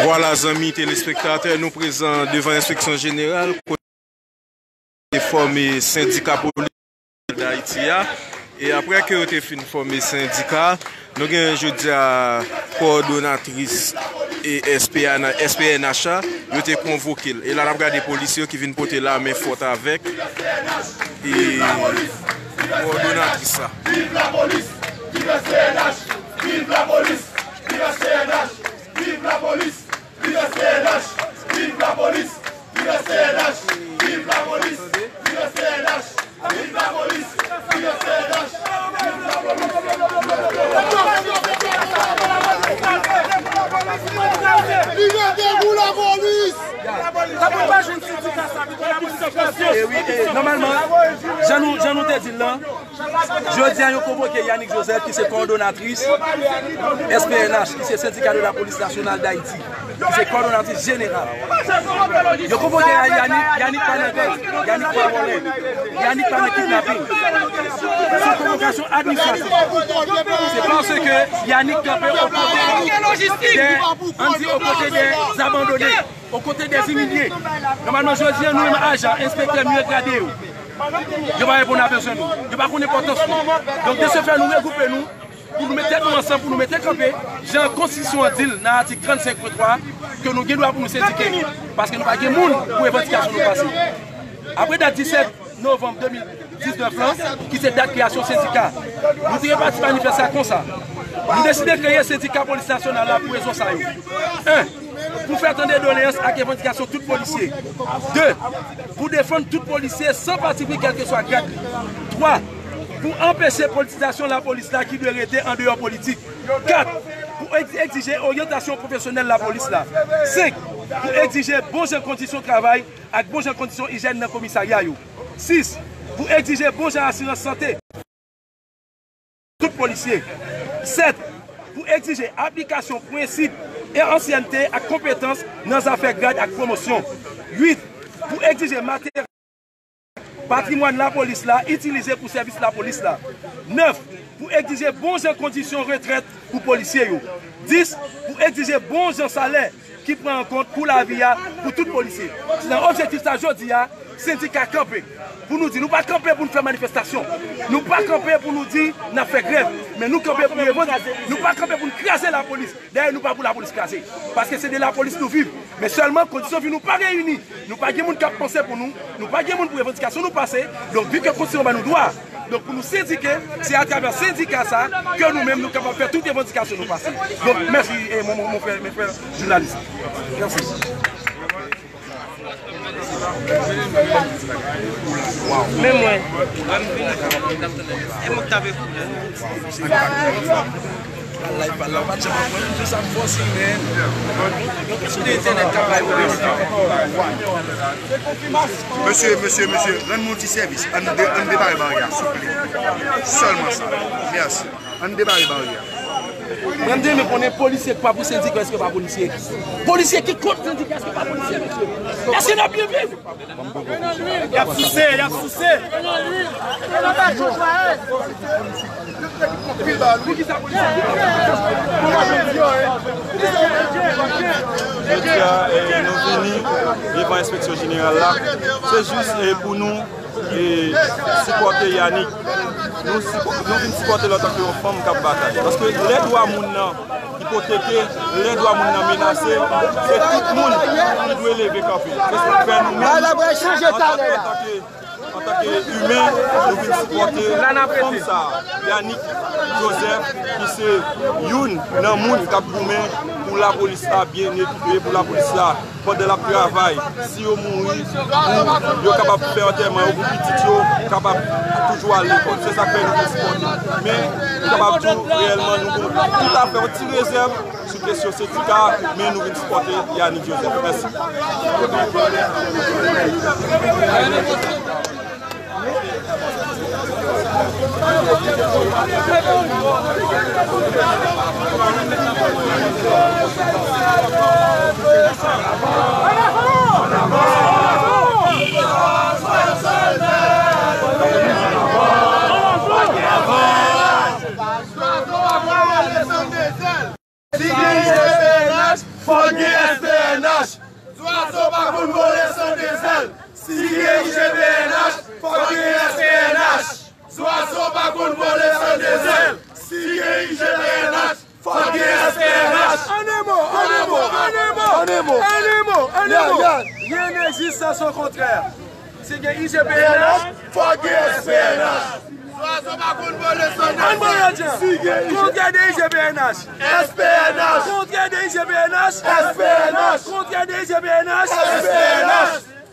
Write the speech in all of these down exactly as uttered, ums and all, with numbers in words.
Vwala, zanmi telespektatè, nou prezan devan enspeksyon jeneral, kote te fòme sendika polis Dayiti a. E apre ke yo te fin fòme sendika, nou gen jodi a kowòdonatris e S P N, S P N H a, yo te konvoke l. E la n ap gade polisye yo ki vin pote lame fòt avèk e kowòdonatris la. Viv lapolis! Viv S P N H! Viv lapolis! Viv S P N H! Viv lapolis! Viv S P N H! Viv lapolis! Viv S P N H! Viv lapolis! Viv S P N H! Viv lapolis! Viv S P N H! Viv lapolis! Liberté pour la police! Lapolis pa jwenn sendika sa, pou lapolis an konsyon. E wi, e, nòmalman, jan nou, jan nou te di l lan, jodi a, yo konvoke Yanick Joseph, ki se kowòdonatris S P N H, ki se Syndicat de la Police Nationale d'Haïti, ki se kowòdonatris jeneral. Yo konvoke Yanick, Yanick pa nan gang, Yanick pa vòlè, Yanick pa nan kidnaping. Se konvokasyon administratif. Se paske Yanick kanpe okote de, ann di, okote de abandone. Okote de imilye. Nòmalman, jodi a, nou menm ajan, enspektè, miye grade yo, yo pa reponn a bezwen nou. Yo pa konn enpòtans nou. Donk, de se fè, nou regwoupe nou pou nou met tèt nou ansanm, pou nou mete kanpe, jan konstitisyon an di l nan atik trannsenk pwen twa, ke nou gen dwa pou nou sendike. Paske nou pa gen moun pou revandikasyon nou pase. Apre dat disèt novanm de mil diznèf lan, ki se dat kreyasyon sendika, nou te repati manifès la konsa. Nou deside kreye sendika polis nasyonal la pou rezon sa yo. En, pou fè tande doleyans ak revandikasyon tout polisye. De, pou defann tout polisye san patipri kèlkeswa grad li. Twa, pou anpeche politizasyon lapolis la ki dwe rete andeyò politik. Kat, pou egz-, egzije oryantasyon pwofesyonèl lapolis la. Senk, pou egzije bon jan kondisyon travay ak bon jan kondisyon ijyèn nan komisarya yo. Sis, pou egzije bon jan asirans sante tout polisye. Sèt, pou egzije aplikasyon prensip e ansyènte ak konpetans nan zafè grad ak pwomosyon. Uit, pou egzije materyèl patrimwàn lapolis la itilize pou sèvis lapolis la. Nèf, pou egzije bon jan kondisyon retrèt pou polisye yo. Dis, pou egzije bon jan salè ki pran an kont kou lavi a pou tout polisye. Se nan objektif sa jodi a, sendika kanpe. Pou nou di, nou pa kanpe pou nou fè manifestasyon. Nou pa kanpe pou nou di n ap fè grèv. Men nou kanpe pou nou revandike. Nou pa kanpe pou nou kraze lapolis. Dayè, nou pa pou lapolis kraze. Paske se de lapolis nou viv. Men sèlman, kondisyon vi nou pa reyini. Nou pa gen moun k ap panse pou nou. Nou pa gen moun pou revandikasyon nou pase. Donk, vi ke konstitisyon ban nou dwa. Donk, pou nou sendike, se atravè sendika sa ke nou menm nou kapab fè tout revandikasyon nou pase. Donk, mèsi, e, mon, mon, mon frè, mes frères journalistes. Mèsi. Men mwen. E mwen k t avèk ou la. Mesye, mesye, mesye, rann mwen yon ti sèvis. Ann de-, ann debare baryè a, souple. Sèlman sa. Mèsi. Ann debare baryè a. Mwen, m te renmen konnen polisye k pa pou sendika, èske pa polisye? Polisye ki kont sendika, èske pa polisye, mesye? Èske n ap byen viv? Y ap souse, y ap souse. Jodi a, eh, nou vini devan enspeksyon jeneral la. Se jis, eh, pou nou, eh, sipòte Yanick. Nou sipò-, nou vin sipòte l antanke yon fanm k ap batay. Paske lè dwa moun nan ipoteke, lè dwa moun nan menase, se tout moun ki dwe leve kanpe. Se sa k fè nou menm, antanke, antanke, antanke imen, nou vin sipòte fanm sa a, Yanick Joseph, ki se youn nan moun k ap goumen pou lapolis la byen ekipe, pou lapolis la, pandan l ap travay, si yo mouri, pou yo kapab fè antèman yo, pou pitit yo kapab toujou al lekòl. Se sa k fè nou vin sipòte. Men, nou kapab di w, reyèlman, nou gon tout afè, yon ti rezèv sou kesyon sendika, men nou vin sipòte Yanick Joseph. Mèsi. Si gen S P N H, fò gen S P N H. Son kontrè. Si gen I G P N H, fòk gen S P N H. Zwazo pa konn vole san desann. An mwen yo di. Si gen I G P N H. Kontrè de I G P N H. S P N H. Kontrè de I G P N H. S P N H. Kontrè de I G P N H. S P N H.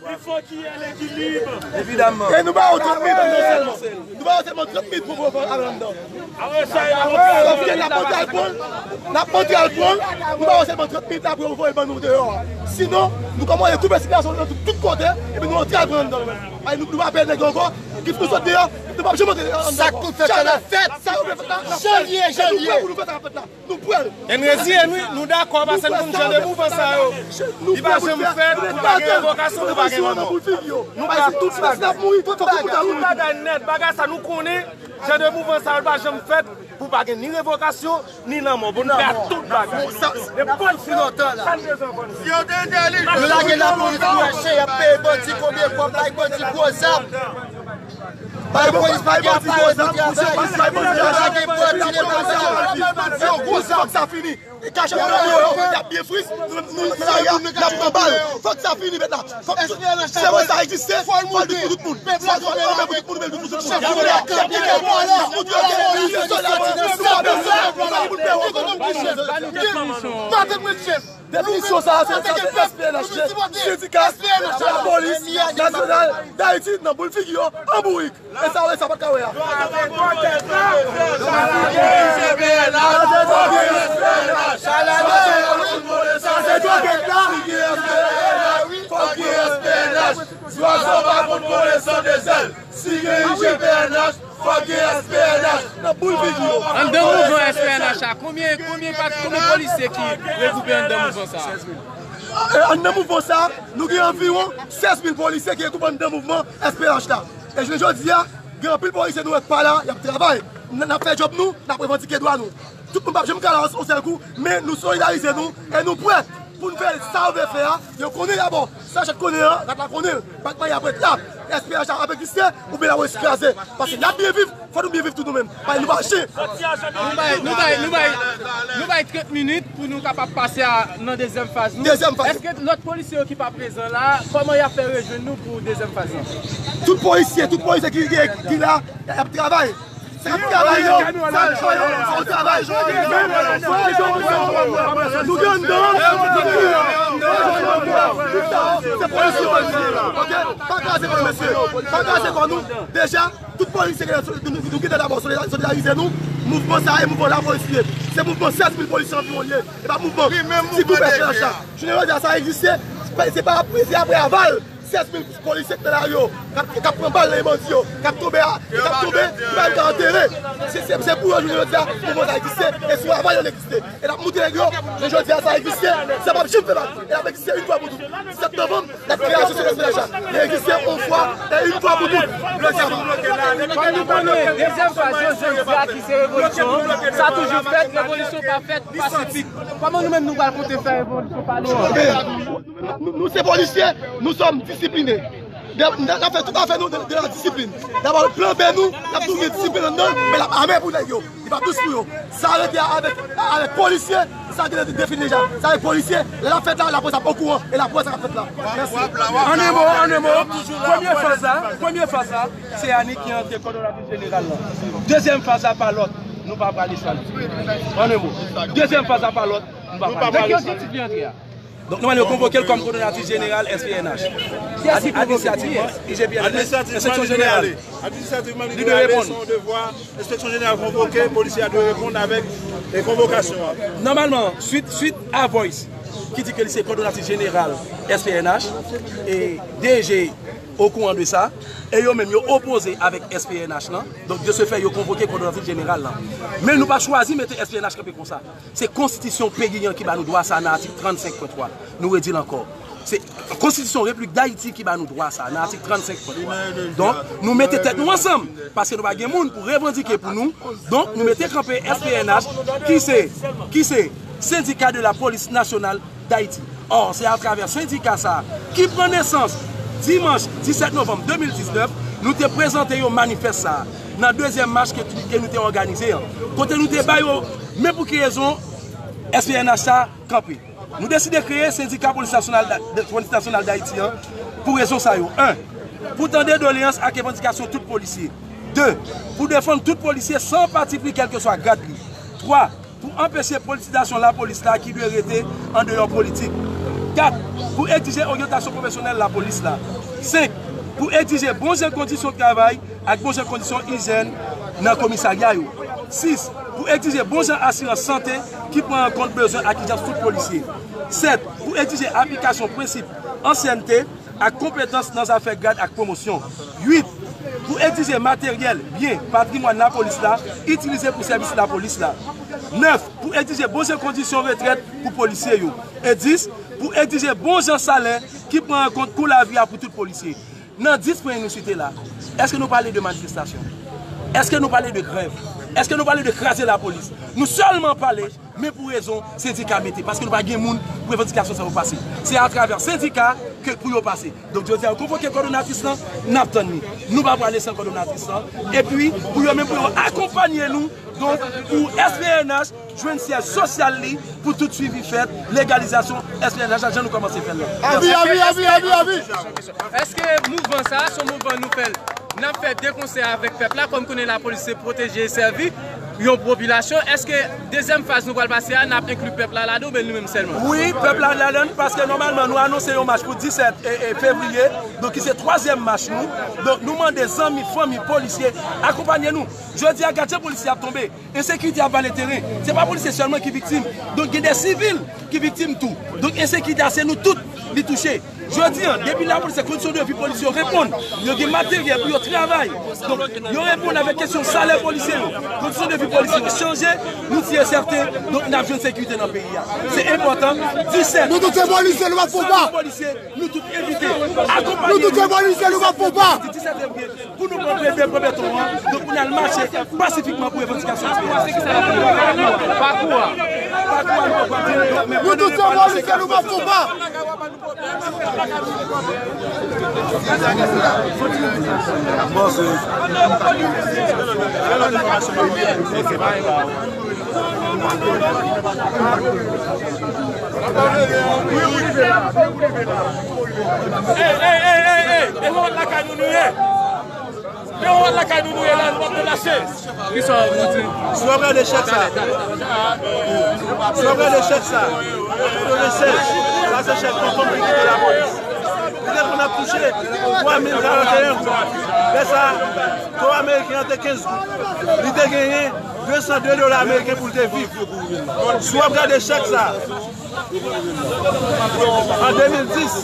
Il faut qu'il y ait l'équilibre. Evidamman. E nou ba yo trant minit non sèlman. Nou ba yo sèlman trant minit pou voye al anndan. Paske n ap monte al pran l, n ap monte al pran l, nou ba yo sèlman trant minit apre yo voye ban nou deyò a. Sinon, nou kòmanse koupe sikilasyon nan tout, tout kote, epi nou antre al pran anndan nou menm. Ay, nou, nou pa pè nèg yo ankò, kif nou sot deyò, nou p ap janm antre anndan ankò. Sa k pou fèt la, l ap fèt. Sa k pou fèt la, l ap fèt. Jan l ye, jan l ye. E nou prè pou nou fè sa k ap fèt la. Nou prè. E n reziyen n wi, nou dakò, paske n konn jan de mouvman sa yo. Li pa janm fèt, pou pa gen revokasyon, pou pa gen lanmò. Nou pa tout bagay. Tout bagay nèt, bagay sa nou konnen, jan de mouvman sa yo pa janm fèt, pou pa gen ni revokasyon, ni lanmò. Bon, nou prè a tout bagay. Nenpòt ki lontan la. Yo lage lapolis pou mache, y ap peye bandi konbyen fwa, bay bandi gwo zam. Bay polis pa gen travay, pou travay. Lage bandi, lage bandi. Fòk sa fini. E kache pou yo, y ap byen fris, nou, nou, nou, y ap, y ap pran bal. Fòk sa fini, mèt la. Fòk se wè sa egziste, fò l di pou tout moun. Fò l di pou tout moun, men l di pou tout moun. Definisyon sa, se, sa, se S P N H, sendika lapolis nasyonal Dayiti nan boul figi yo, an bourik. E sa w wè, sa w pa t ka wè a. Sa se twòp. Fòk gen S P N H. Zwazo pa konn vole san de zèl. Si gen I G P N H, fòk gen S P N H. Nan boul figi yo. Anndan mouvman S P N H la, konbyen, konbyen pa, konbyen polisye ki regwoupe anndan mouvman sa a? E, anndan mouvman sa a, nou gen anviwon sèz mil polisye ki regwoupe anndan mouvman S P N H la. E jounen jodi a, gen anpil polisye nou wè k pa la, y ap travay. N, n ap fè djòb nou, n ap revandike dwa nou. Tout moun p ap janm ka la yon sèl kou, men nou solidarize nou e nou prè pou n fè sa yo vle fè a. Yo konnen dabò, sa chat konnen an, rat la konnen l. Pa t manye ap ret la. S P N H ap egziste, oubyen l ap ret kraze. Paske n ap byen viv, fò nou byen viv tou nou menm. Paske nou pa chen. Nou bay, nou bay, nou bay, nou bay trant minit pou nou kapab pase a, nan dezyèm faz nou. Dezyèm faz. Èske lòt polisye yo ki pa prezan la, kòman y ap fè rejwenn nou pou dezyèm faz lan? Tout polisye, tout polisye ki, ki, ki la, y ap travay. Sa k ap travay yo, sa k ap travay yo, sa k ap travay yo. Nou gen anndan, se polisye yo. Ok? Pa kraze kò nou, mesye. Pa kraze kò nou. Deja, tout polisye ki la, nou, nou, nou gentan dabò solidarize nou. Mouvman sa a, e mouvman lapolis li ye. Se mouvman sèz mil polisye anviwon li ye. E pa mouvman ti gwoup S P N H la. Jounen jodi a, sa egziste. Se pa, se pa apre, se apre aval sèz mil polisye k nan lari yo, k ap, k ap pran bal nan men bandi yo, k ap tonbe a, k ap tonbe, ki pa menm ka antere. Se, se, se pou yo jounen jodi a, mouvman sa egziste, e sou aval yo l egziste. E n ap montre nèg yo, jounen jodi a sa egziste, sa p ap janm fè mal. E l ap egziste yon fwa pou tout. Disèt novanm, n ap kreye asosiyasyon S P N H la. Li egziste yon fwa e yon fwa pou tout. Kòm nou konnen, dezyèm faz yo, jodi a ki se revolisyon an, sa toujou fèt, revolisyon pa fèt pasifik. Kòman nou menm nou pral konte fè revolisyon pa nou an? Nou, nou se polisye, nous sommes disciplinés. N ap fè tout afè nou de, de la disiplin. Dabò, plan B nou, n ap tou gen disiplin anndan l, men l ap ame pou nèg yo. Li p ap dous pou yo. Sa rete avèk, avèk polisye, sa gentan defini deja. Sa avèk polisye, lè l ap fèt la, lapolis ap okouran, e l ap wè sa k ap fèt la. Mèsi. An de mo, an de mo, premye faz la, premye faz la, se Annie ki antre kòdonatris jeneral la. Dezyèm faz la pa lòt, nou pa prale san li. An de mo, dezyèm faz la pa lòt, nou pa prale. Nèg ki antre tit li antre a. Donk, nòmalman, yo konvoke l kòm kòdonatris jeneral S P N H. Administrativman, I G P N H, Enspeksyon Jeneral. Administrativman, li dwe ale, se yon devwa. Enspeksyon Jeneral konvoke, polisye a dwe reponn avèk, e, konvokasyon an. Nòmalman, swit, swit a Voice ki di ke li se kòdonatris jeneral S P N H, e D G okouran de sa, e yo menm, yo opoze avèk S P N H lan. Donk, de ce fait, yo konvoke kòdonatris jeneral lan. Men nou pa chwazi mete S P N H kanpe konsa. Se konstitisyon peyi an ki ba nou dwa sa nan atik trannsenk pwen twa. Nou redi l ankò. Se konstitisyon Repiblik Dayiti ki ba nou dwa sa nan atik trannsenk pwen twa. Donk, nou mete tèt nou ansanm, paske nou pa gen moun pou revandike pou nou. Donk, nou mete kanpe S P N H, ki se, ki se Syndicat de la Police Nationale d'Haïti. Or, se atravè sendika sa a, ki pran nesans dimanch disèt novanm de mil diznèf, nou te prezante yo manifès sa a, nan dezyèm mach ke, ke nou te òganize an, kote nou te ba yo men pou ki rezon S P N H sa a kanpe. Nou deside kreye Sendika Polis Nasyonal Da-, de, Polis Nasyonal Dayiti an pou rezon sa yo. En, pou tande doleyans ak revandikasyon tout polisye. De, pou defann tout polisye san pati pri kèlkeswa grad li. Twa, pou anpeche politizasyon lapolis la ki dwe rete andeyò politik. Kat, pou egzije oryantasyon pwofesyonèl lapolis la. Senk, pou egzije bon jan kondisyon travay ak bon jan kondisyon ijyèn nan komisarya yo. Sis, pou egzije bon jan asirans sante ki pran an kont bezwen ak ijans tout polisye. Sèt, pou egzije aplikasyon prensip ansyènte ak konpetans nan zafè grad ak pwomosyon. Uit, pou egzije materyèl, byen, patrimwàn lapolis la itilize pou sèvis lapolis la. Nèf, pou egzije bon jan kondisyon retrèt pou polisye yo. E dis, pou egzije bon jan salè ki pran an kont kou lavi a pou tout polisye. Nan dis pwen nou site la, èske nou pale de manifestasyon? Èske nou pale de grèv? Èske nou pale de kraze lapolis? Nou sèlman pale, men pou rezon sendika mete, paske nou pa gen moun pou revandikasyon sa yo pase. Se atravè sendika ke pou yo pase. Donk, jodi a, yo konvoke kòdonatris lan, n ap tann li. Nou pa prale san kòdonatris lan. Epi, pou yo menm, pou yo akonpanye nou, donk, pou S P N H jwenn syèj sosyal li, pou tout swivi fèt, legalizasyon S P N H la, jan nou kòmanse fè l la. Avi, avi, avi, avi, avi. Èske mouvman sa a, se yon mouvman nou fè l, n ap fè de konsè avèk pèp la, kòm konnen lapolis se pwoteje e sèvi yon popilasyon, èske dezyèm faz nou pral pase a, n ap enkli pèp la ladan oubyen nou menm sèlman? Wi, pèp la ladan, paske nòmalman nou anonse yon mach pou disèt e, e fevriye, donk ki se twazyèm mach nou. Donk nou mande zanmi, fanmi, polisye, akonpanye nou. Jodi a, gad jan polisye ap tonbe. Ensekirite ap vale teren. Se pa polisye sèlman ki viktim. Donk, gen de sivil ki viktim tou. Donk, ensekirite a, se nou tout li touche. Jodi a, depi lapolis, se kondisyon de vi polisye yo reponn. Yo gen materyèl pou yo travay. Donk, yo reponn avèk kesyon salè polisye yo. Kondisyon de vi polisye yo chanje, nou ti e sèten, donk, n ap jwenn sekirite nan peyi a. Se enpòtan. Disèt. Nou tout se polisye, nou pa fon pa. Polisye, nou tout envite. Akonpanye nou. Nou tout se polisye, nou pa fon pa. Disèt fevriye. Pou nou pran premye, premye beton an, donk pou n al mache pasifikman pou revandikasyon. Pakou a. Pakou a nou pran. Nou tout se polisye, nou pa fon pa. Bon, se Ey, ey, ey, ey, ey, e wòl lakay nou nou ye. E wòl lakay nou nou ye la, nou p ap deplase. Kisa w ap di? Si w ap gade chèk sa, si w ap gade chèk sa, katrevennsèz, sa se chèk fanm ki kite lapolis. Li te konn ap touche twa mil karannteyen goud. Lè sa, to ameriken an te kenz goud. Li te genyen de san de dola ameriken pou l te viv. Si w ap gade chèk sa, an de mil dis,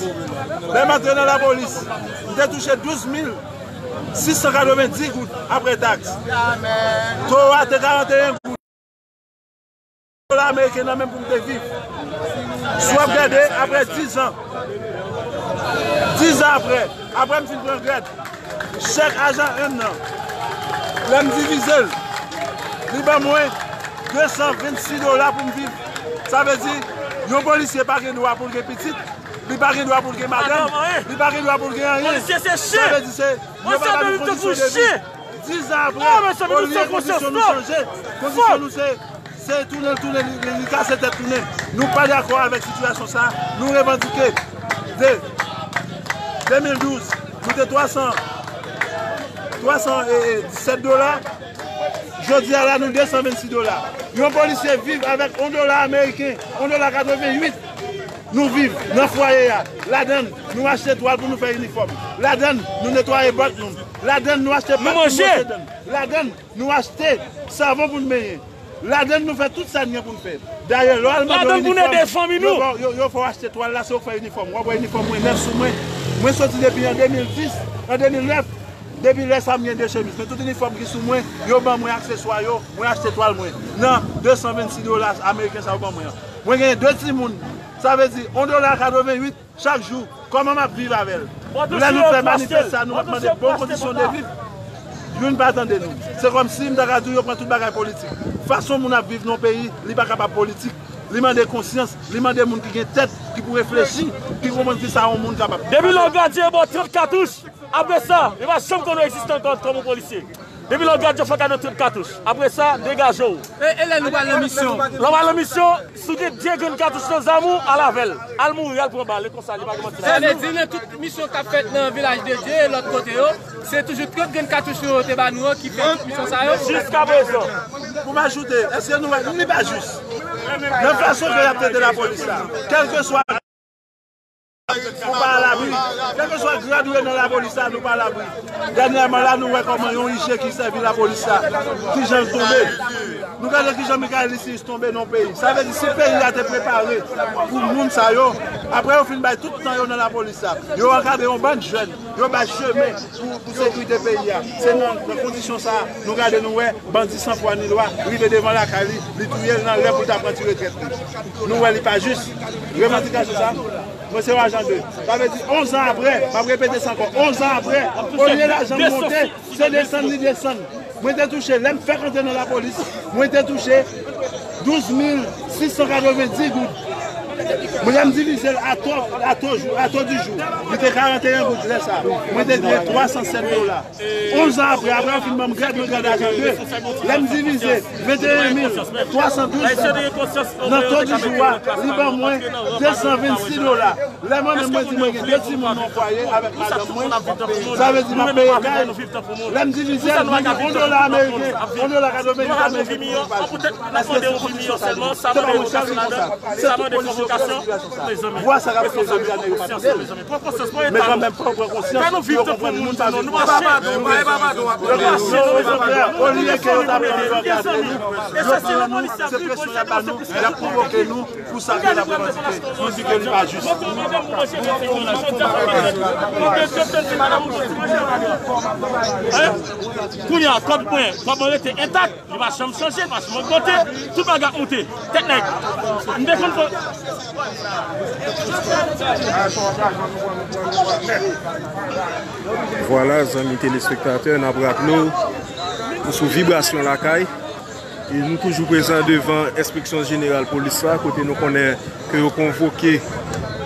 lè m antre nan lapolis, m te touche douz mil sis san katrevenndis goud apre taks. To a te karannteyen goud. Dola ameriken nan men m pou m te viv. Si w ap gade, apre diz an, diz an apre, apre m fin pran grèd, chèk ajan enn nan, lè m divize l, li ban mwen de san vennsis dola pou m viv. Sa vle di, yon polisye pa gen dwa pou l gen pitit, li pa gen dwa pou l gen madanm, li pa gen dwa pou l gen anyen. Polisye se chen. Sa vle di se, yo pa ba nou kondisyon de vi. Diz an apre, olye kondisyon nou chanje, kondisyon nou se, se tounen, tounen, li, li, li kase tèt tounen. Nou pa dakò avèk sitiyasyon sa, nou revandike de de mil douz, nou te twa san, twa san disèt dola, jodi a la nou de san vennsis dola. Yon polisye viv avèk yon dola ameriken, yon dola katrevenn uit, nou viv nan fwaye a. Ladann, nou achte twal pou nou fè inifòm. Ladann, nou netwaye bòt nou. Ladann, nou achte pat pou nou bwose dan. Ladann, nou achte savon pou nou benyen. Ladann, nou fè tout sa n gen pou n fè. Dayè, lè w al mande yon inifòm, yo, yo, yo fè w achte twal la, se ou k fè inifòm. W ap wè inifòm mwen nèf sou mwen. Mwen soti depi an de mil dis, an de mil nèf, depi lè sa m gen de chemiz. Men tout inifòm ki sou mwen, yo ban mwen akseswa yo, mwen achte twal mwen. Nan de san vennsis dola ameriken sa yo ban mwen an. Mwen genyen de timoun, sa vle di yon dola katrevenn uit, chak jou, kòman m ap viv avè l? Lè nou fè manifès sa, nou ap mande bon kondisyon de viv. Youn pa tande nou. Se kòmsi m ta ka di w yo pran tout bagay politik. Fason moun ap viv nan yon peyi, li pa kapab politik. Li mande konsyans, li mande moun ki gen tèt, ki pou reflechi, ki konprann kisa yon moun kapab. Depi lè w gradye, yo ba w trant katouch. Apre sa, yo pa janm konn ou egziste ankò kòm yon polisye. Depi lè w gad yo, fòk a de trant katouch. Apre sa, degaje w. E, e lè nou pral nan misyon? Lè w pral nan misyon, si w gen de grenn katouch nan zam ou, al avè l. Al mouri, al pran bal, e konsa, li pa gen manti. Sa vle di, nan tout misyon k ap fèt nan Vilaj de Dye e lòt kote yo, se toujou trant grenn katouch yo te ba nou yo ki fè tout misyon sa yo? Jiskaprezan. Pou m ajoute, èske nou wè, li pa jis? Nan fason ke y ap trete lapolis la, kèlkeswa Ou pa alabri. Kèlkeswa grad ou ye nan lapolis la, nou pa alabri. Dènyèman la, nou wè kòman yon I G ki sèvi lapolis la, kijan l tonbe. Nou gade kijan Michael Lysius tonbe nan peyi. Sa vle di, si peyi a te prepare pou moun sa yo, apre yo fin bay tout tan yo nan lapolis la, yo ankadre yon bann jèn, yo bay chemen pou, pou sekirite peyi a. Se nan, nan kondisyon sa a, nou gade, nou wè, bandi san fwa ni lwa rive devan lakay li, li touye l nan lè pou l ta pran ti retrèt li. Nou wè li pa jis. Revandikasyon sa, mwen se yon ajan de. Sa vle di, onz an apre, m ap repete sa ankò, onz an apre, olye lajan m monte, se desann li desann. Mwen te touche, lè m fèk antre nan lapolis, mwen te touche douz mil sis san katrevenndis goud. Mwen, lè m divize l a to, a to jou, a to di jou, li te karanteyen goud lè sa. Mwen te gen twa san sèt dola. Onz an apre, apre yo fin ban m grad, mwen grade ajan de. Lè m divize venteyen mil twa san douz goud nan to di jou a, li ban mwen de san vennsis dola. Lè mwen menm mwen di mwen gen de timoun nan fwaye avèk madanm mwen, sa vle di m ap peye kay. Lè m divize l, mwen gen yon dola ameriken, yon dola katrevenndis ameriken pou mwen pase. Èske se kondisyon sa yo? Se pa mwen chèf ki konsa. Se tout polisye yo ki nan sitiyasyon sa. Vwa sa k ap fè jodi a, nèg yo pa tande l. Men kanmenm, fò yo pran konsyans, fò yo konprann moun pa vin pou yo. Yo pran nou, okontrè, olye ke yo ta pran nou, yo gade nou, yo pran nou, se presyon y ap ba nou, y ap pwovoke nou. Pou sa ke n ap revandike, nou di ke li pa jis. Kounye a, kòb mwen, kòb mwen rete entak, li pa janm chanje, li pa janm ogmante, tout bagay ap moute. Tèt nèg. M te konn ko- Vwala, zanmi telespektatè, n ap raple w, ou sou Vibrasyon Lakay. E nou toujou prezan devan Enspeksyon Jeneral Polis la, kote nou konnen ke yo konvoke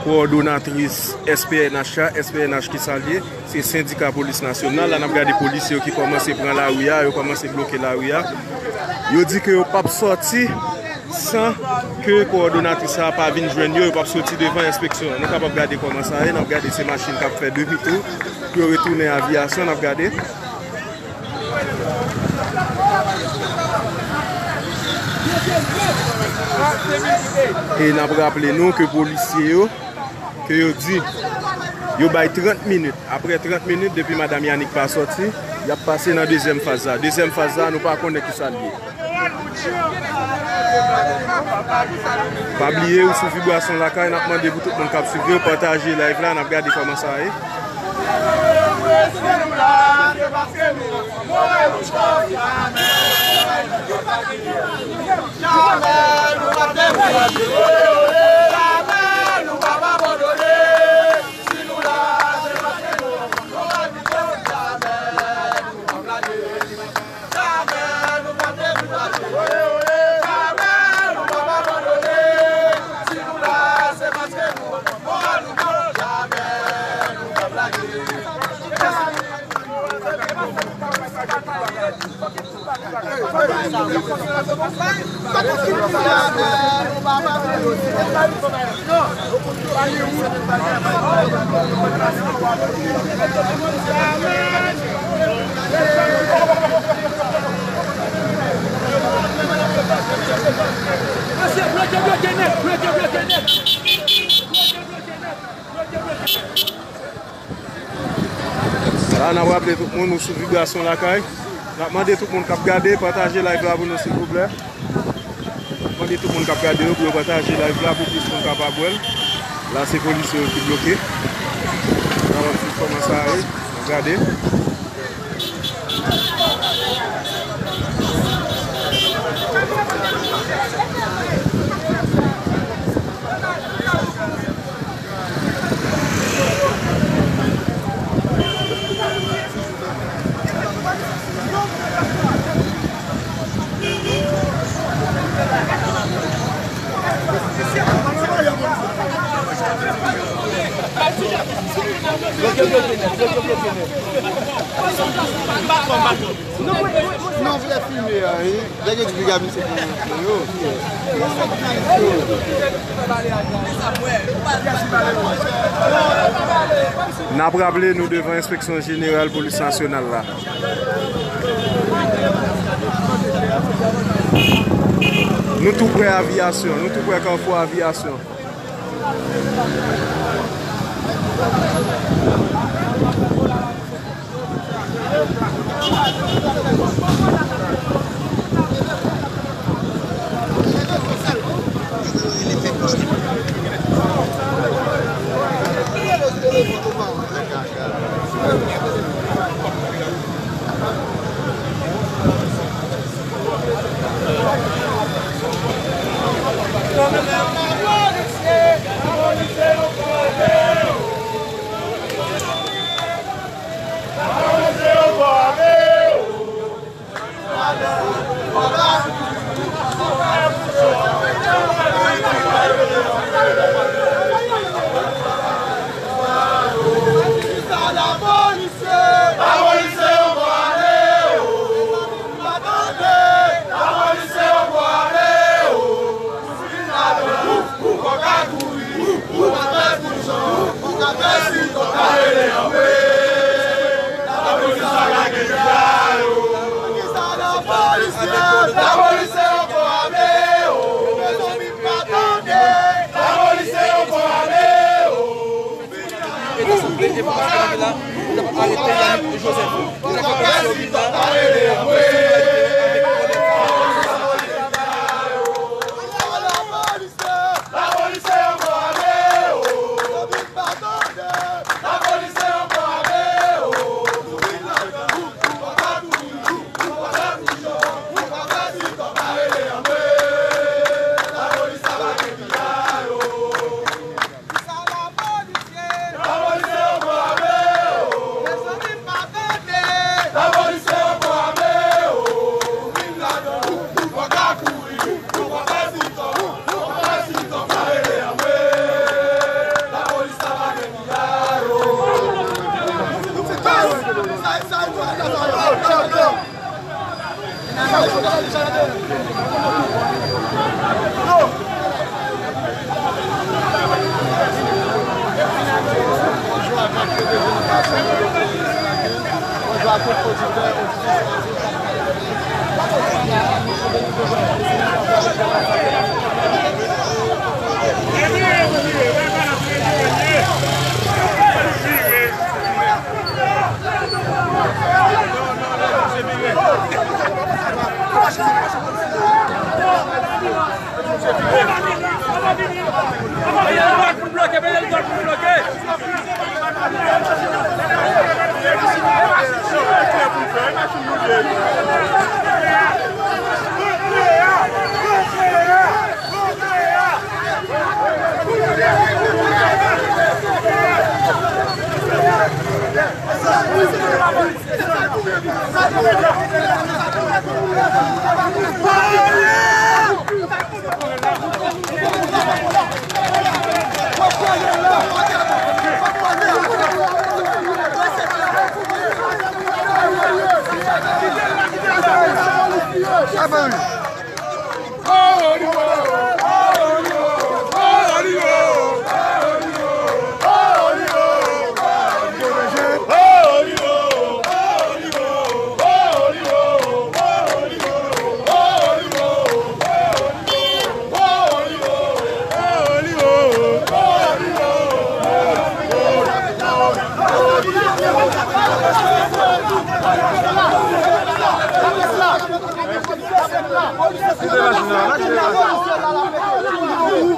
kowòdonatris S P N H la, S P N H ki sa l ye, se Sendika Polis Nasyonal la. N ap gade polisye yo ki kòmanse pran lari a, yo kòmanse bloke lari a. Yo di ke yo p ap sòti san ke kowòdonatris sa pa vin jwenn yo, yo p ap sòti devan enspeksyon an. Nou kapab gade kòman sa ye, n ap gade se machin k ap fè demi tou pou yo retounen Aviyasyon, n ap gade. E n ap raple nou ke polisye yo, ke yo di, yo bay trant minit. Apre trant minit, depi madanm Yanick pa sòti, y ap pase nan dezyèm faz la. Dezyèm faz la, nou pa konnen ki sa l ye. Pa bliye, ou sou Vibrasyon Lakay, n ap mande pou tout moun k ap swiv yo, pataje live la, n ap gade kòman sa ye. La, n ap raple tout moun, ou sou Vibrasyon Lakay. N ap mande tout moun k ap gade, pataje live la pou nou, silvouplè. Mande tout moun k ap gade yo pou yo pataje live la pou plis moun kapab wè l. La, se polisye yo ki bloke. N ap swiv kòman sa ye. N ap gade. Non, vle filme a, wi. Nèg yo di piga misye pou yo. N ap raple nou devan Enspeksyon Jeneral Polis Nasyonal la. Nou tou prè Aviyasyon, nou tou prè Kafou Aviyasyon. Mete sa sou plede pou paske la, nou ta pral arete Yanick Joseph. Nou ta pral pase yo vin la.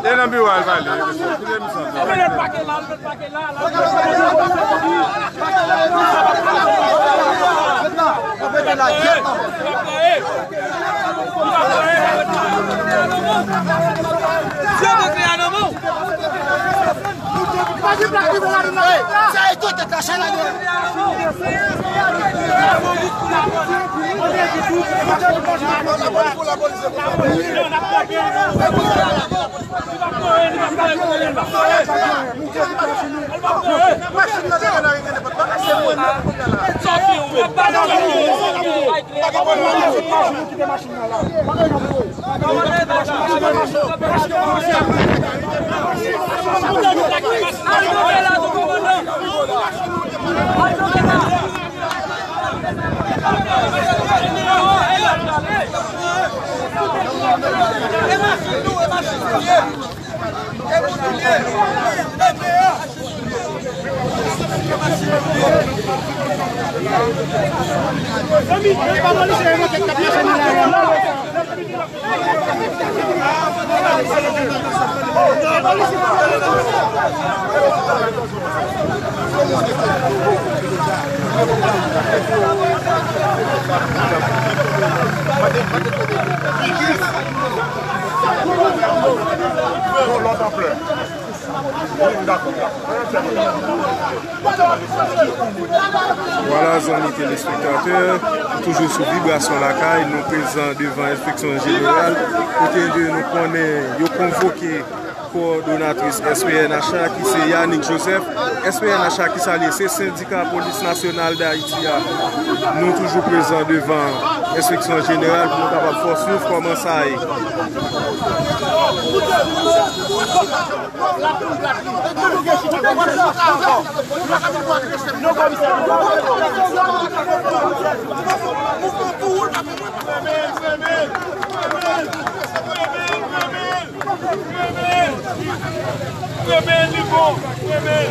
E nan biwo al pale. Koute misye. Vwala, zanmi telespektatè, nou toujou sou Vibrasyon Lakay, nou prezan devan Enspeksyon Jeneral, kote nou konnen yo konvoke kowòdonatris S P N H la, ki se Yanick Joseph. S P N H la, ki sa l ye? Se Sendika Polis Nasyonal Dayiti a. Nou toujou prezan devan Enspeksyon Jeneral pou nou kapab fè w swiv kòman sa ye.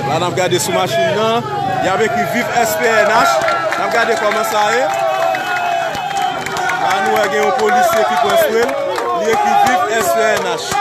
La, n ap gade sou machin nan. Y ap ekri Viv S P N H. N ap gade kòman sa ye. La, nou wè gen yon polisye ki pran spre l. Li ekri Viv S P N H.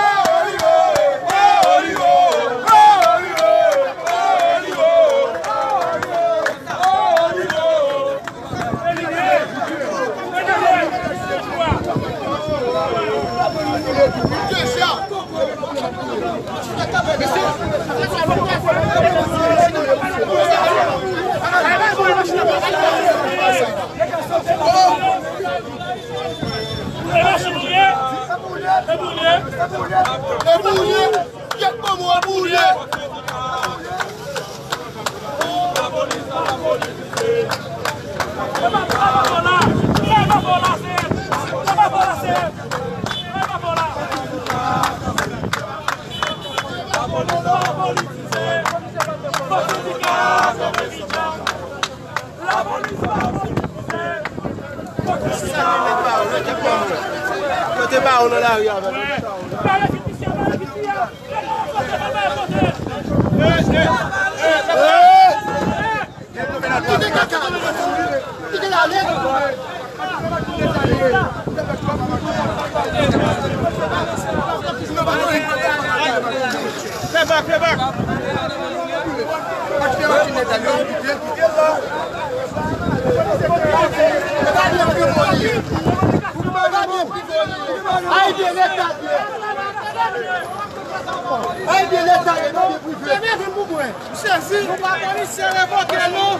Yo te ba ou nan lari avè l. Fè bak, fè bak. Ay, byen leta, byen. Ay, byen leta, byen. Premye vin pou mwen. M sezi. Nou pa polisye, revoke nou.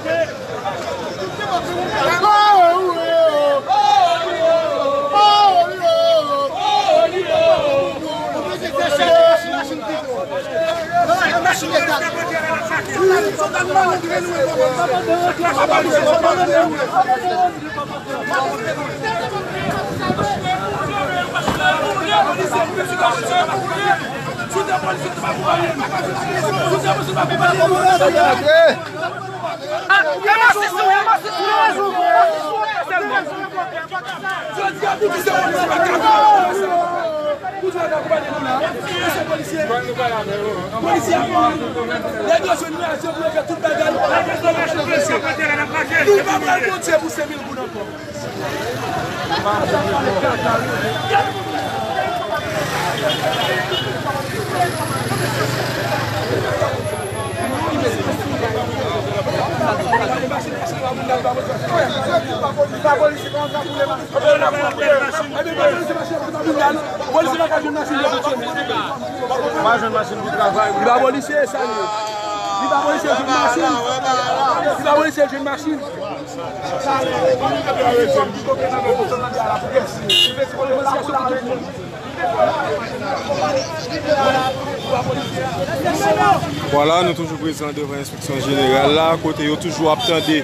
Polisye a mouri. Nèg yo jwenn raje pou yo fè tout bagay. Nou pa pral Bondye pou senk mil goud ankò. Li pa polisye, sa li ye. Li pa polisye, jwenn machin. Li pa polisye, jwenn machin. Vwala, nou toujou prezan devan enspeksyon jeneral la, kote yo toujou ap tande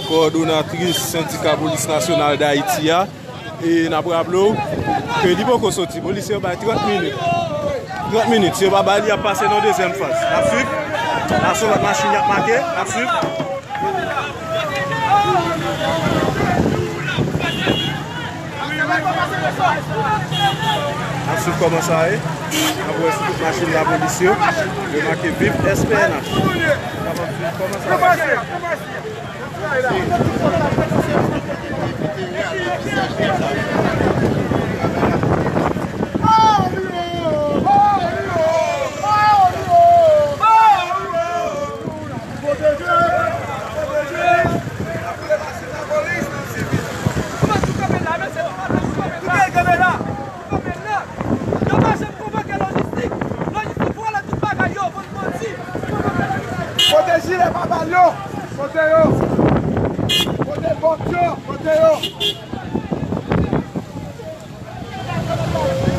kowòdonatris Sendika Polis Nasyonal d Ayiti a. E n ap raple w ke li poko soti. Polisye yo bay trant minit. Trant minit. Si yo pa bay li, y ap pase nan dezyèm faz. N ap swiv. N ap swiv lòt machin y ap make. N ap swiv. N ap swiv kòman sa ye. N ap wè sou tout machin lapolis yo. Yo make viv S P N H. N ap swiv kòman sa ye. Yo pa janm konvoke lojistik. Lojistik vòlè tout bagay yo, bann manti. Kote jilè pa bal yo? Kote yo? Kote bòt yo? Kote yo?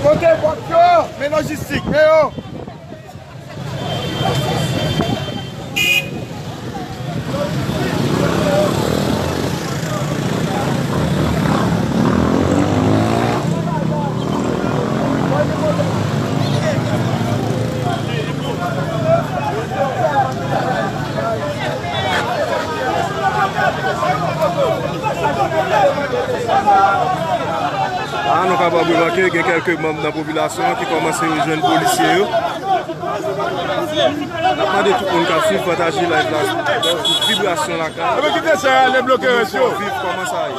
Kote bòt yo? Men lojistik, men yo. A, nou kapab remake, gen kèlke manm nan popilasyon ki kòmanse rejwenn polisye yo. N ap mande tout moun k ap swiv, pataje live la, vibrasyon lakay. Epi kite sa ale, bloke rès yo. Viv kòman sa ye.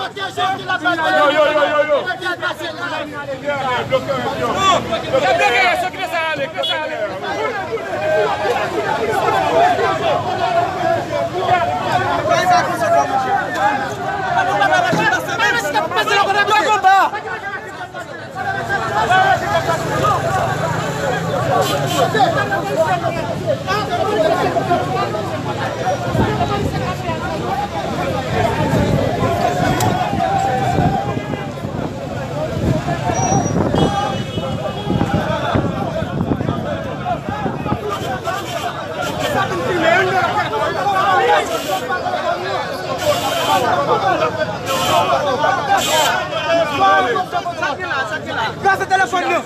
Yo, yo, yo, yo, yo. Gaz telefòn nan.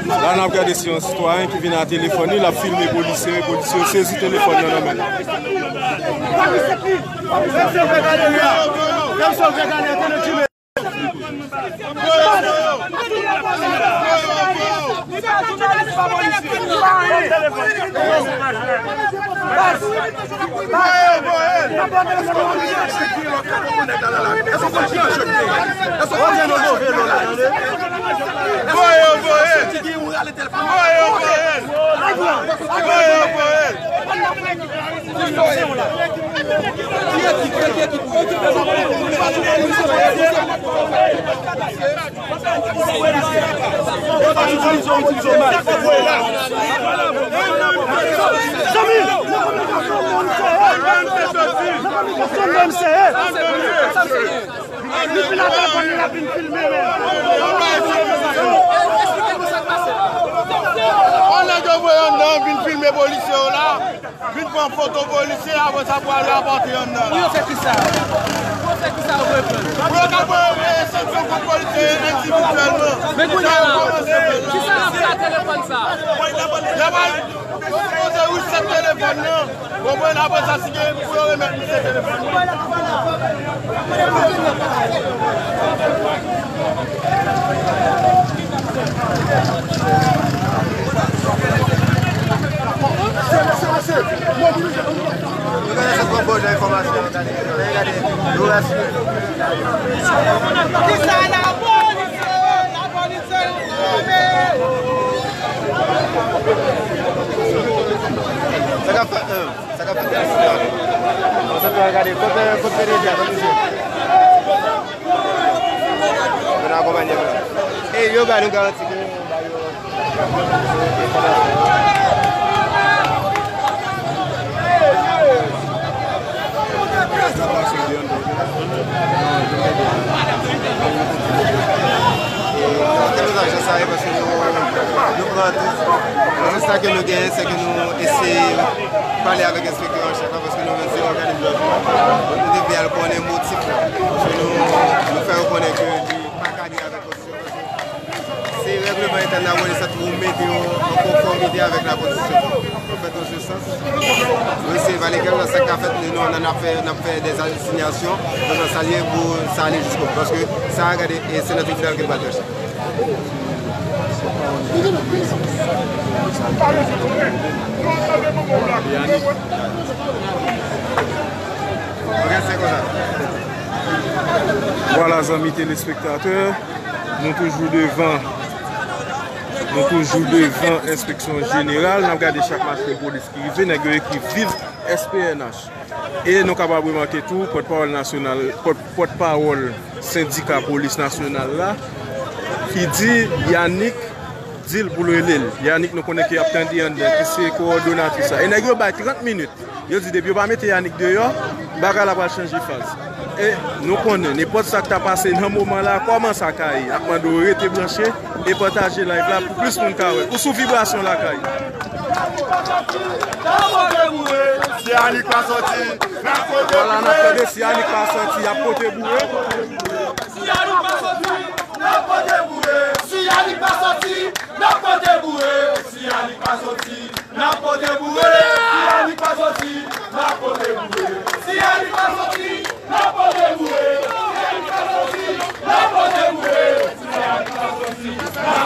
La n ap gade si yon sitwayen ki vin a telefòn li, l ap filme polisye, polisye yo sezi telefòn nan nan men l. Yon nèg yo voye anndan vin filme polisye yo la. Vin pran foto polisye, apre sa pou al rapòte anndan la. Pou yo fè kisa? Pou yo fè kisa yo voye pran? Pou yo ka voye sanksyon kont polisye endividyèlman. Men kounye a la, kisa n ap fè a telefòn sa? Lè pa sipoze resèt telefòn nan. Konprann, apre sa, si gen pou yo remèt misye telefòn nan. Sa k ap fèt? Sa k ap fèt la? Sa k ap gade? Kot, eh, kot P D G a? Kot misye? Yo nan akonpanye mwen. E yo ba nou garanti ke yo ba yo. Sa ke nou genyen, se ke nou eseye pale avèk enspektè an chèf la, paske nou menm se òganis lòjman. Nou te vle al konnen motif la. Paske nou, nou fè yo konnen ke li pa ka gen avèk konstitisyon. Se règleman entèn la polis la pou mete yo an konfòmite avèk la konstitisyon. An fèt, an se sans, nou eseye pale kèk sa k ka fèt, nou, nou, n ap fè, n ap fè dè asinyasyon, nou, nan sa l ye pou sa ale jiskobou. Paske sa, gade, e se nan tribinal ke l pral tranche. Vwala, zanmi telespektatè, nou toujou devan, nou toujou devan enspeksyon jeneral. N ap gade chak machin polis ki rive, nèg yo ki viv S P N H. E nou kapab remake tou, pòtpawòl nasyonal, pòt, pòtpawòl sendika polis nasyonal la, ki di Yanick di l pou l rele l. Yanick, nou konnen ke y ap tande anndan, ki se kowòdonatris la. E nèg yo bay trant minit. Yo di depi yo pa mete Yanick deyò, bagay la pral chanje faz. E nou konnen, nenpòt sa k ta pase nan moman la, kòman sa ka ye? N ap mande w rete branche e pataje live la pou plis moun ka wè. Ou sou Vibrasyon Lakay. Si Yanick pa sòti, n ap pote boure. Vwala, n ap tande, si Yanick pa sòti, y ap pote boure. Si Yanick pa sòti, n ap pote boure. Si Yanick pa sòti, n ap pote boure. Si Yanick pa sòti, n ap pote boure. Si Yanick pa sòti, n ap pote boure. Si Yanick pa sòti, n ap pote boure. Si Yanick pa sòti, n ap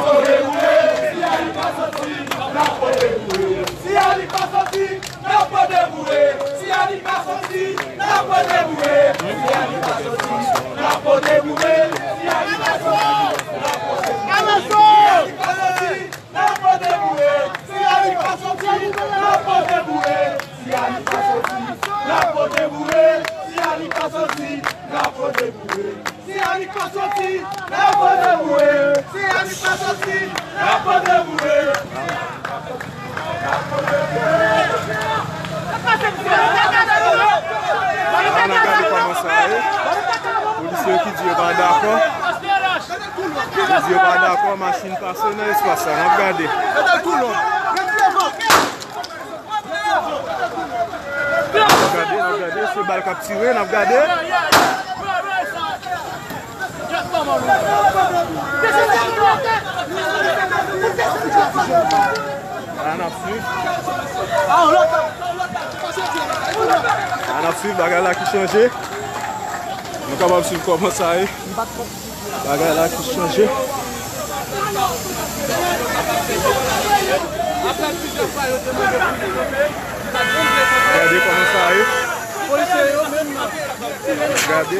pote boure. Si Yanick pa sòti, n ap pote boure. Si Yanick pa sòti, n ap pote boure. Si Yanick pa sòti, n ap pote boure. Si Yanick pa sòti, n ap pote boure. Si Yanick pa sòti, n ap pote boure. Si Yanick pa sòti, n ap pote boure. Si Yanick pa sòti, n ap pote boure. Si Yanick pa sòti, n ap pote boure. Si Yanick pa sòti, n ap pote boure. Si Yanick pa sòti, n ap pote boure. Si Yanick pa sòti, n ap pote boure. An, n ap gade kòman sa ye. Polisye yo ki di yo pa dakò. Yo di yo pa dakò, machin pase nan espas la. N ap gade. N ap gade, n ap gade, se bal k ap tire, n ap gade. La n ap swiv. La n ap swiv bagay la ki chanje. Nou kapab swiv kòman sa ye. Bagay la ki chanje. Gade kòman sa ye. Gade.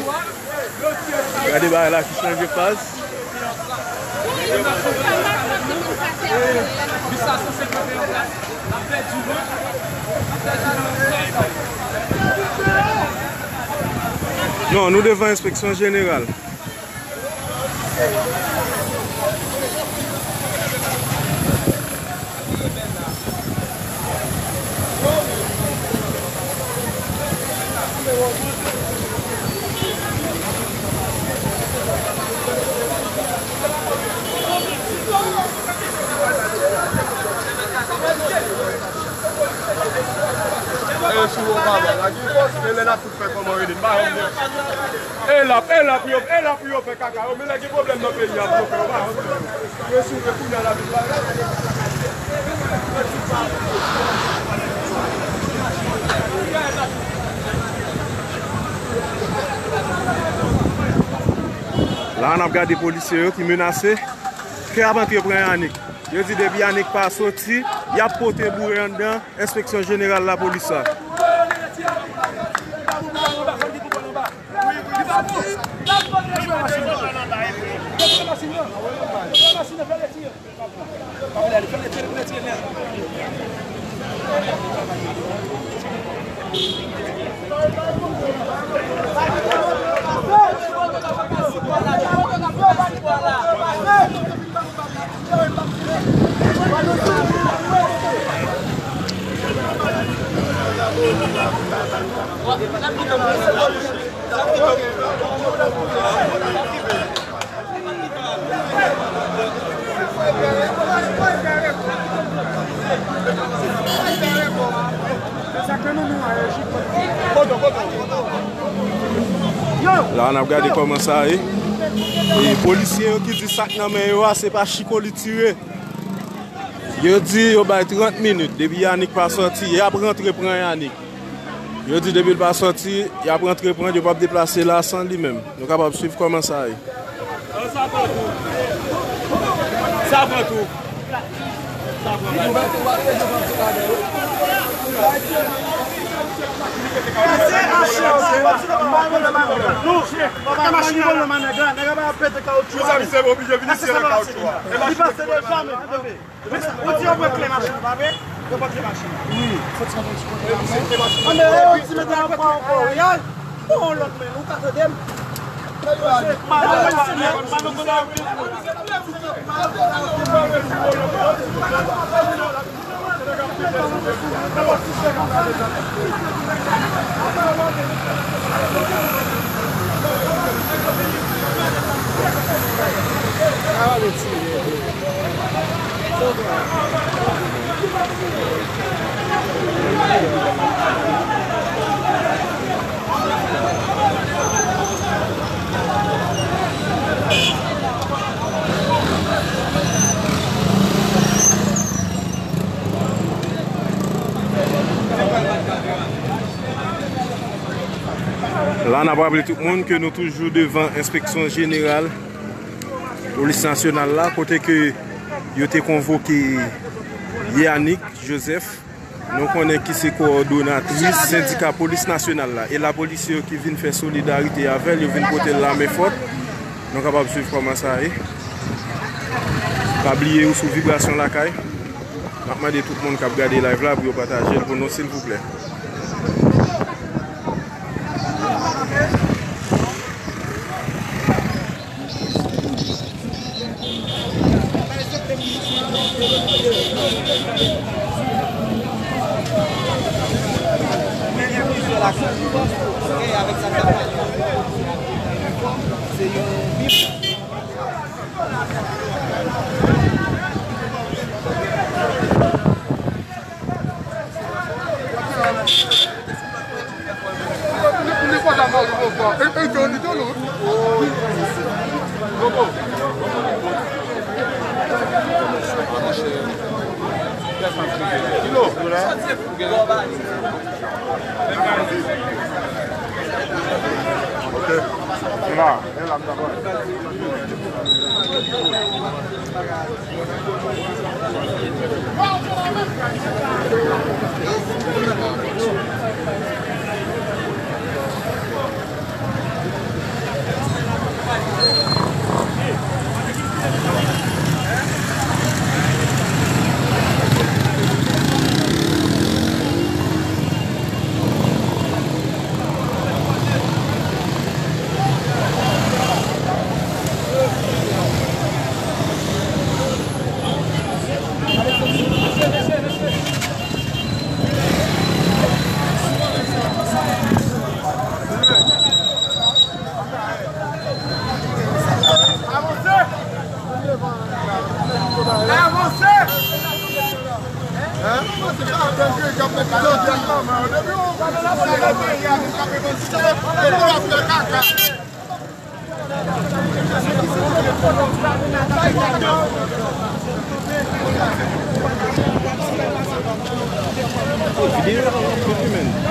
Gade bagay la ki chanje faz. Non, nou devan enspeksyon jeneral. E sou ou pa bay la, ki fòs, e lè n ap tout fè kòman rele, n pa janm gen. E l ap, e l ap pou yo, e l ap pou yo fè kaka yo, men lè gen pwoblèm nan peyi a, pou yo fè, yo pa janm gen. Yo sou yo kounye a la vin bagay. La, n ap gade polisye yo ki menase ke y ap antre pran Yanick. Yo di depi Yanick pa soti, y ap pote boure anndan enspeksyon jeneral lapolis la. La n ap gade kòman sa ye. E polisye yo ki di sa k nan men yo a, se pa chiko li tire. Yo di yo bay trant minit, depi Yanick pa sòti, y ap rantre pran Yanick. Yo di depi l pa sòti, y ap rantre pran l, yo p ap deplase la san li menm. Nou kapab swiv kòman sa ye. Sa pran tou. Sa pran tou. Sa pran tou. Ou di yo pran kle machin, pa vre? Yo pran kle machin. Wi. Ann, yo di mete nan pwa ankò, wi. Ay, bon, lòt men, ou ka tande m? La n ap raple tout moun ke nou toujou devan enspeksyon jeneral polis nasyonal la, kote ke yo te konvoke Yanick Joseph, nou konnen ki se kowòdonatris sendika polis nasyonal la. E lapolis yo ki vin fè solidarite avè l, yo vin pote l lamenfòt. Nou kapab swiv kòman sa ye. Pa bliye ou sou Vibrasyon Lakay. M ap mande tout moun k ap gade live la pou yo pataje l pou nou, silvouplè. Ok. Se la.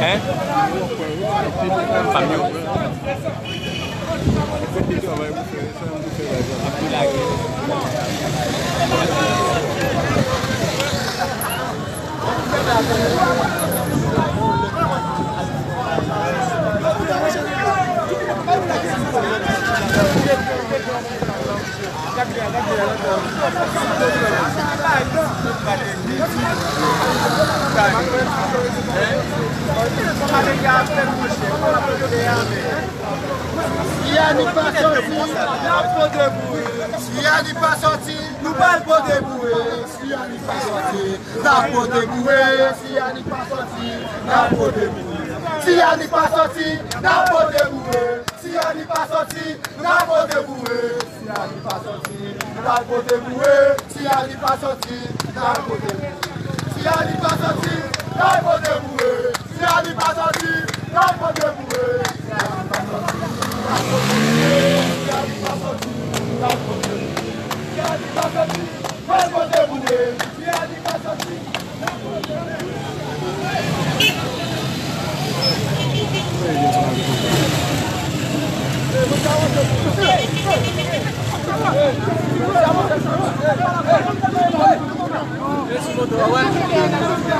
Hein? Fam yo. Si Yanick pa sòti, n ap pote boure. Si Yanick pa sòti, nou pral pote boure. Si Yanick pa sòti, n ap pote boure. Si Yanick pa sòti, n ap pote boure. Si Anik pa sòti, n ap vote boure. Si Anik pa sòti, n ap vote boure. Si Anik pa sòti, n ap vote boure. Si Anik pa sòti, n ap vote boure. Si Anik pa sòti, n ap vote boure. Si Anik pa sòti, n ap vote boure. Si Anik pa sòti, n ap vote boure. Si Anik pa sòti, n ap vote boure. Si Anik pa sòti, n ap vote boure.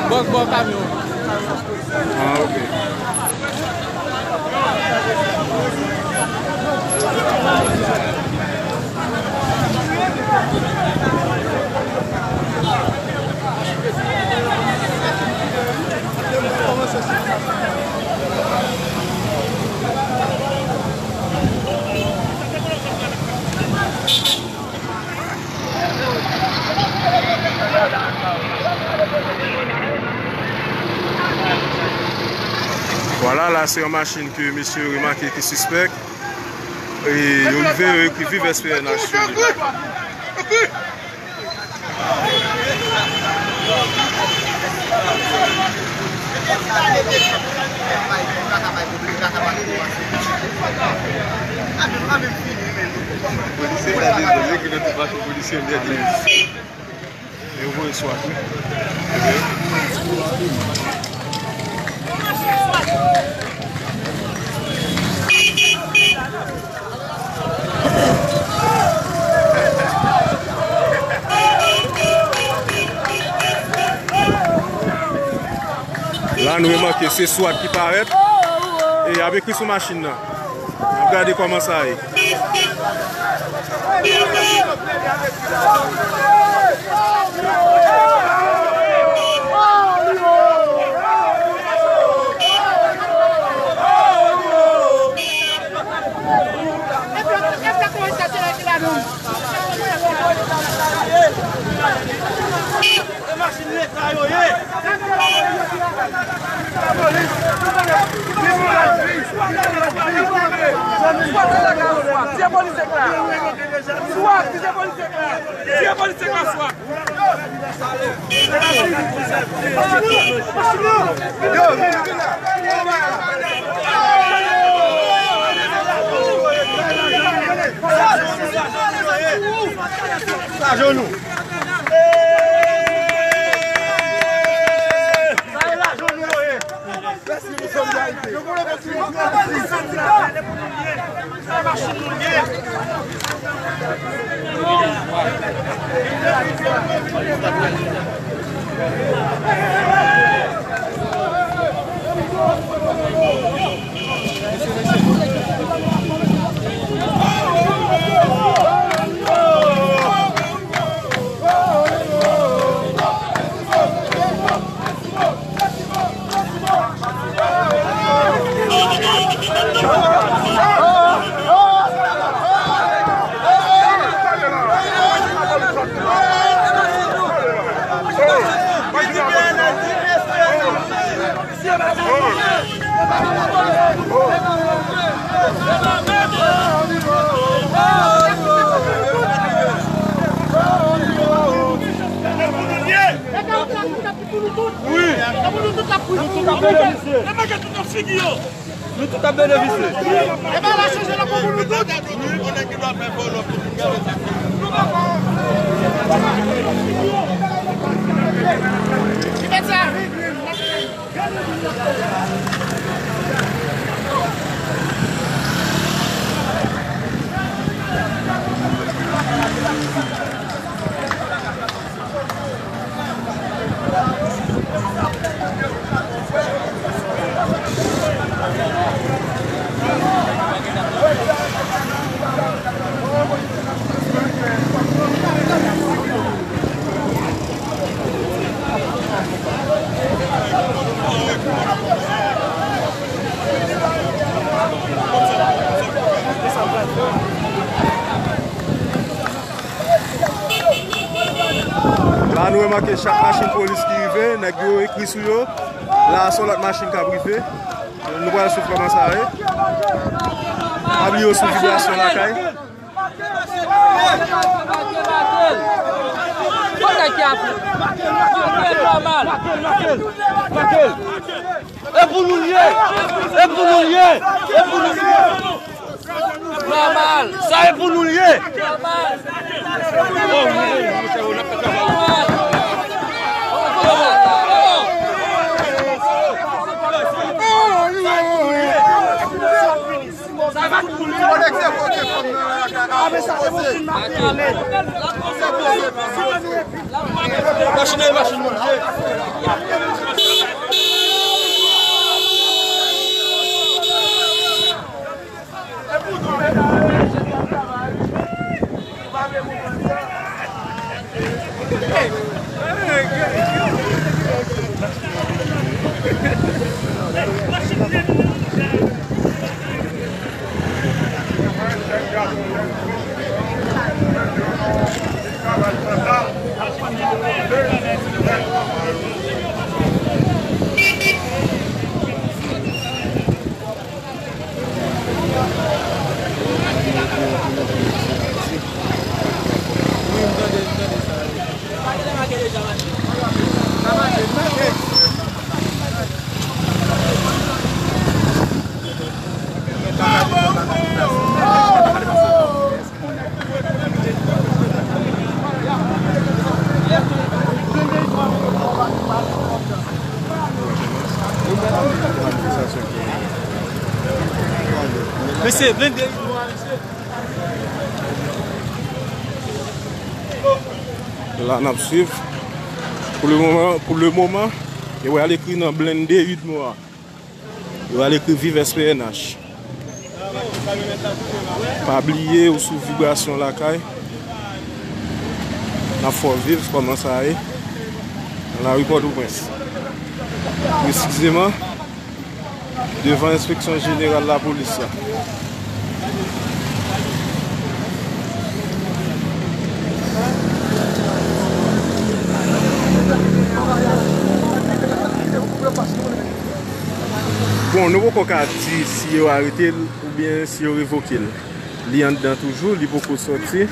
Bò, bò kamyon. Ah, ok. Vwala, la se yon machin ke mesye yo remake ki sispèk. E yo rive, yo ekri Viv S P N H sou li. Polisye sa desann, yo ki nan tout machin polisye nèt li. Yo voye swat wi. La nou remake se swat ki parèt e y ap ekri sou machin nan. N ap gade kòman sa ye. E machin Leta yo ye. Tire polis la. Swat, tire polis la. Tire polis la, swat. Lajan nou. Sa e lajan nou yo ye. Mèsi pou solidarite. Yo vle kontinye. Sa machin nou ye. Wi. Nou tout ap benefisye. Nou tout ap benefisye. La nou remake chak machin polis ki rive, nèg yo ekri sou yo. La se yon lòt machin k ap rive. Nou pral swiv kòman sa ye. Pa bliye w sou Vibrasyon Lakay. E pou nou l ye! E pou nou l ye! E pou nou l ye! Nòmal. Sa e pou nou l ye. Nòmal. Machin nan, machin moun. Mesye, blende. La n ap swiv. Pou le moman, pou le moman, yo pral ekri nan blende Udmo a. Yo pral ekri Viv S P N H. Pa bliye ou sou Vibrasyon Lakay. N ap fè w viv kòman sa ye nan lari Pòtoprens. Presizeman, devan Enspeksyon Jeneral Lapolis la. Bon, nou poko ka di si yo arete l oubyen si yo revoke l. Li anndan toujou, li poko sòti.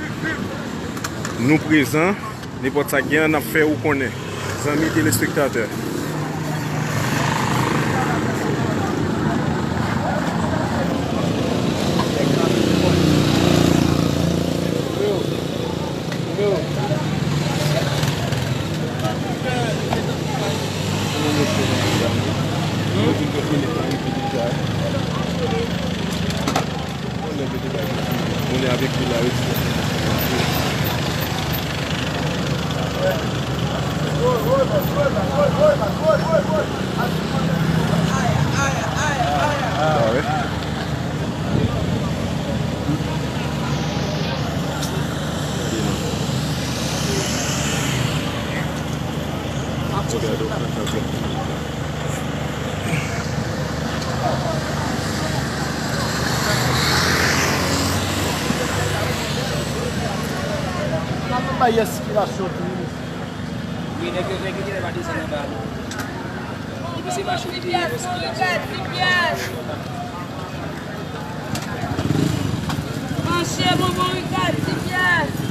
Nou prezan. Nenpòt sa k gen an, n ap fè ou konnen, zanmi telespektatè. Konnen avèk li la, yo di. Ah, wi. Gade, N ap bay sikilasyon tou, minis. Wi, nèg yo gen ki genlè pa desann anba, non. Depi se machin ki te gen sikilasyon. Panche, bonbon, Ricardo, ti pyès.